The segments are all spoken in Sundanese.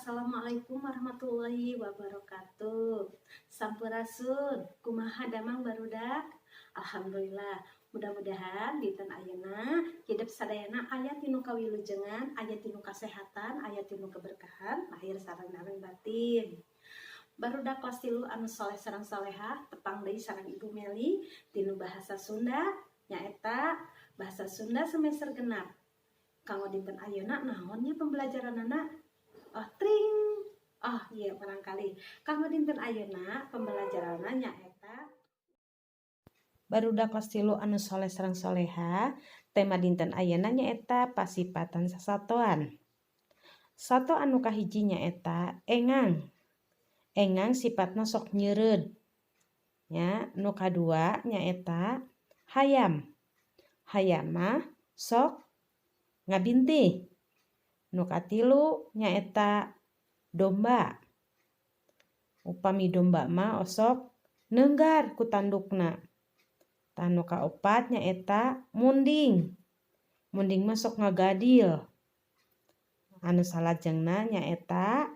Assalamualaikum warahmatullahi wabarakatuh. Sampurasun, kumaha damang, barudak? Alhamdulillah. Mudah-mudahan dinten ayeuna hidep sadayana aya tinu kawilujengan, aya tinu kasehatan, aya tinu keberkahan, lahir sareng batin. Barudak kelas 3 anu soleh sareng soleha, tepang deui sareng Ibu Meli tinu bahasa Sunda, nyaeta bahasa Sunda semester 6. Kanggo dinten ayeuna naon nya pembelajaranana? Oh, tring. Oh iya, barangkali kanggo dinten ayeuna pembelajaranna nyaeta, barudak kelas 3 anu soleh sareng soleha, tema dinten ayeuna nyaeta pasipatan sasatoan. Sato anu kahiji nyaeta engang. Engang sifatna sok nyeureud nya. Nu kadua nyaeta hayam. Hayam mah sok ngabintih. Nu katilu nyaeta domba. Upami domba mah osok neunggar ku tandukna. Tah, nu kaopat nyaeta munding. Munding mah sok ngagadil. Anu salajengna nyaeta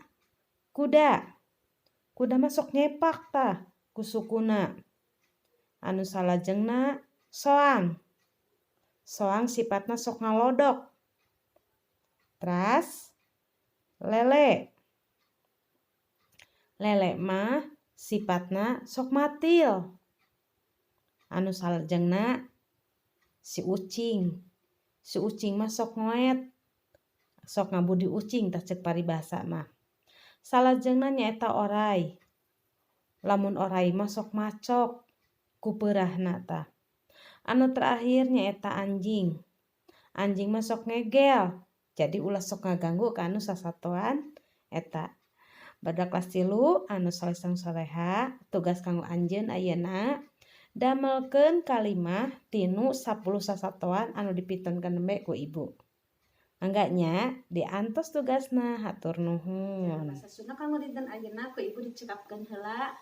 kuda. Kuda mah sok nyepak tah ku sukuna. Anu salajengna soang. Soang sifatna sok ngalodok. Teras lele. Lele mah sifatna sok matil. Anu salajengna si ucing. Si ucing mah sok ngoet, sok ngabudi ucing tah cek paribasa mah. Salajengna nyaeta oray. Lamun oray mah sok macok ku peurahna tah. Anu terakhir nyaeta anjing. Anjing mah sok ngegel, jadi ulah sok ngaganggu ka anu sasatoan eta. Barudak kelas 3 anu soleh sareng soleha, tugas kanggo anjeun ayeuna damelkeun kalimah tinu 10 sasatoan anu dipitonkeun nembe ku Ibu. Mangga nya, diantos tugasna. Hatur nuhun. Bahasa Sunda kanggo dinten ayeuna ku Ibu dicekapkeun heula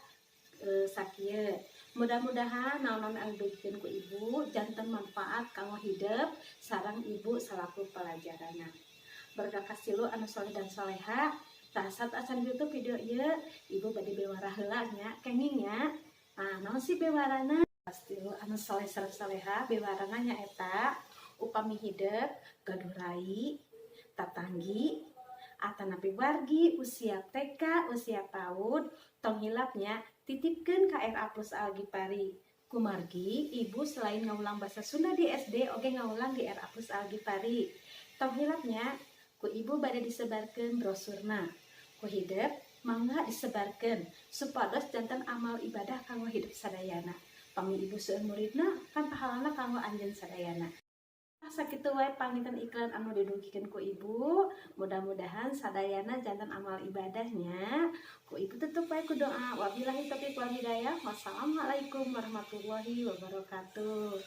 sakieu. Mudah-mudahan naon-naon anu dugikeun ku Ibu janten manfaat kanggo hidep sareng Ibu salaku palajaranna. Barudak 3 anu soleh dan soleha, tah, sateuacan YouTube video ieu, Ibu bade bewara heula nya, kenging nya. Nah, naon sih bewarana? 3 anu soleh sareng soleha, bewarana nyaeta upami hidep gaduh rai, tatanggi, atanapi wargi usia TK, usia PAUD, tong hilap nya titipkeun ka RA Plus Al Gipari. Kumargi Ibu selain ngawulang bahasa Sunda di SD, oge ngawulang di RA Plus Al Gipari. Tong hilap nya, ku Ibu bade disebarkeun brosurna. Ku hidep mangga disebarkeun supados janten amal ibadah kanggo hidep sadayana. Pami Ibu seueur muridna kan pahalana kanggo anjeun sadayana. Sakitu wae panginten iklan anu didugikeun ku Ibu. Mudah-mudahan sadayana janten amal ibadahnya. Ku Ibu tutup wae ku doa. Wabillahi taufiq wal hidayah. Wassalamualaikum warahmatullahi wabarakatuh.